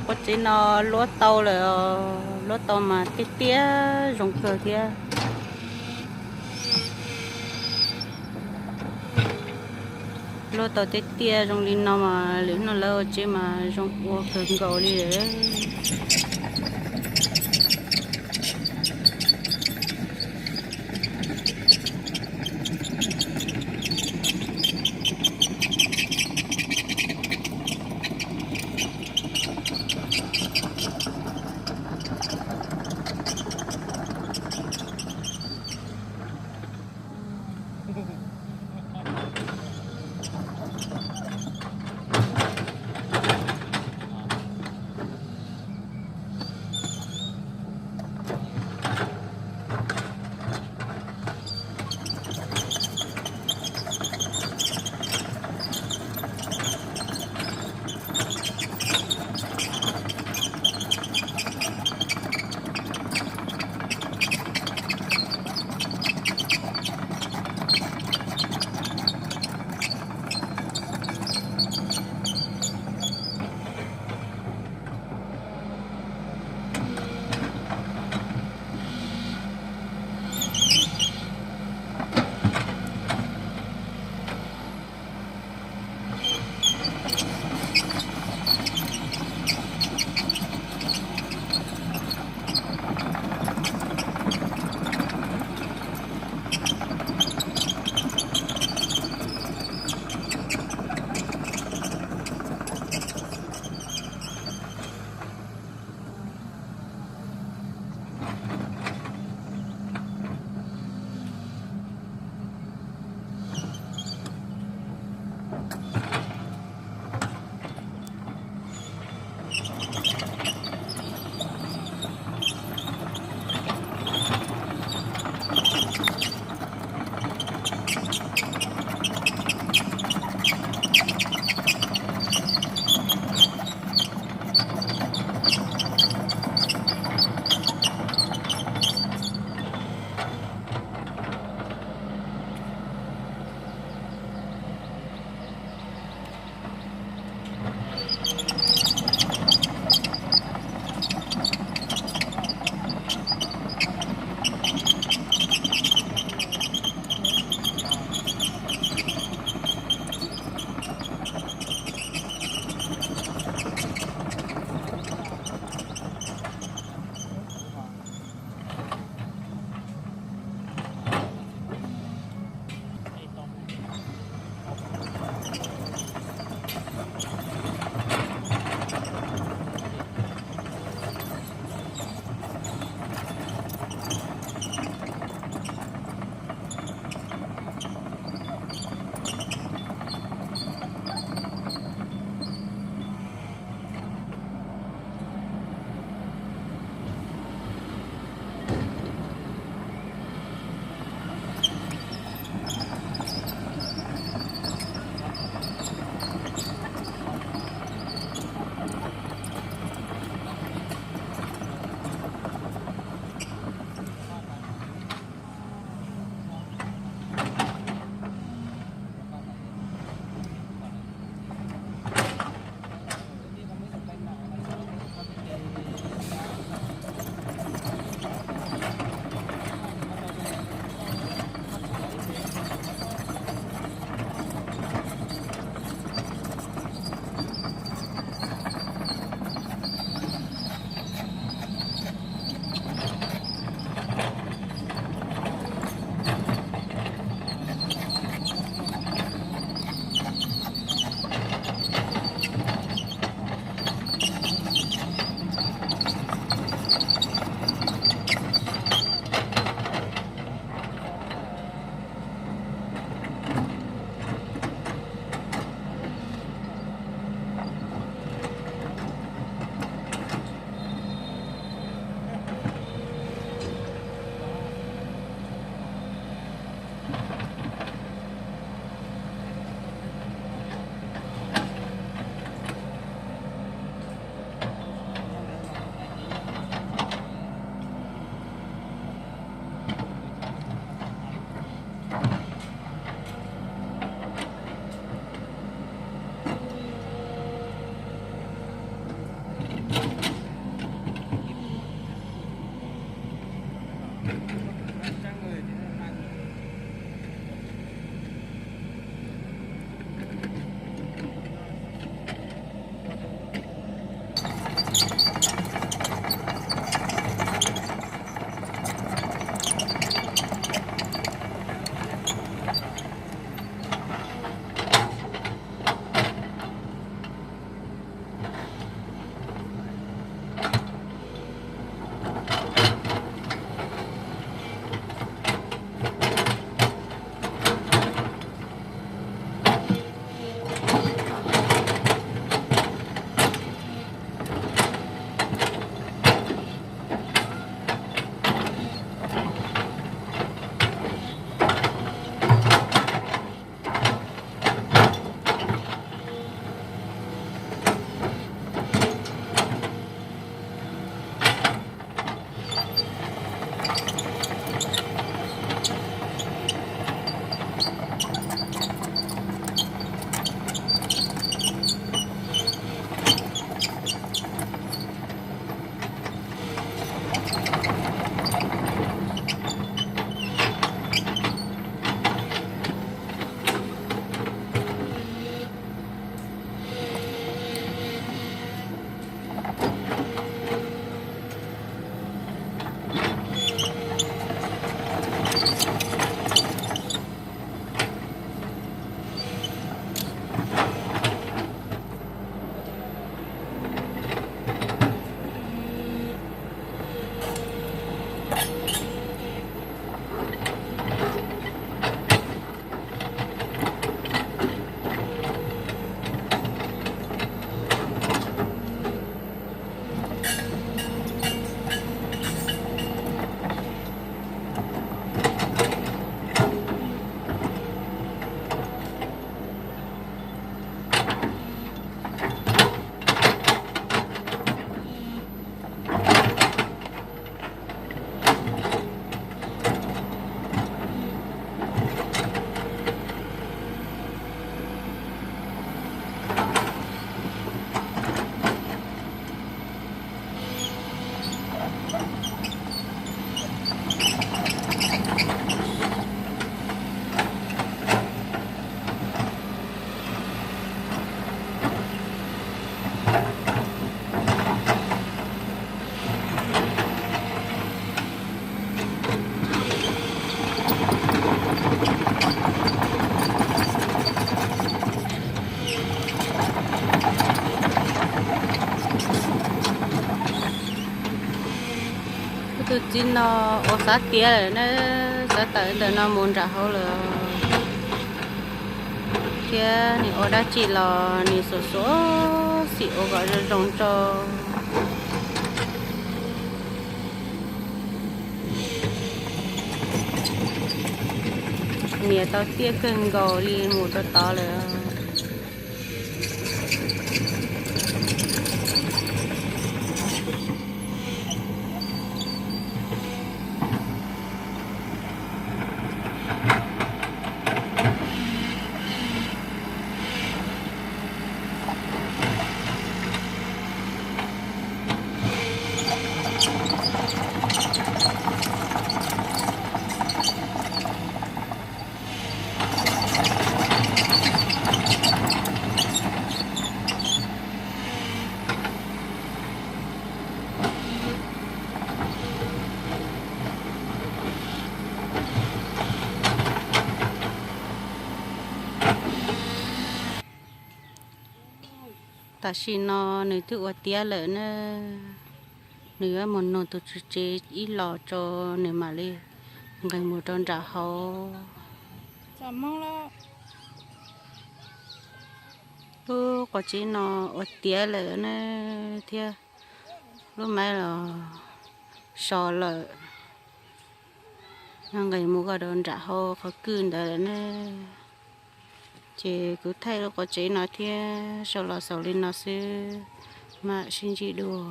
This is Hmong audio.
Ua tsev no luab tau lawm, luab tau mas tiaj tiaj zoo kawg thiab. Luab tau tiaj tiaj zoo li no mas lwm hnub lawv ua tsev mas zoo ua kawg nkaus li lawm. Kuv tus txiv no ua xav tiav lawm na, xav tawm ntawm no mus nram hauv lawm, thiab nws ua dab tsi los nws xuas xuas xim ua kom zoo zoo tso. Niam tau tiaj kawg nkaus li mus rau tod lawm. Tam sim no nws twb ua tiav lawm na, nws yuav mus nug tus tswv tsev ib los tso, nws mam li nqis mus rau nram hauv. Lub quav tsev no ua tiav lawm na, thiab lub maiv los so lawm. Nws nqis mus kom rau nram hauv qhov kwj ntawd lawm na. Ces kuv thaij lub quav tsev no thiab sau los xaus li no xwb, mam sib ntsib dua.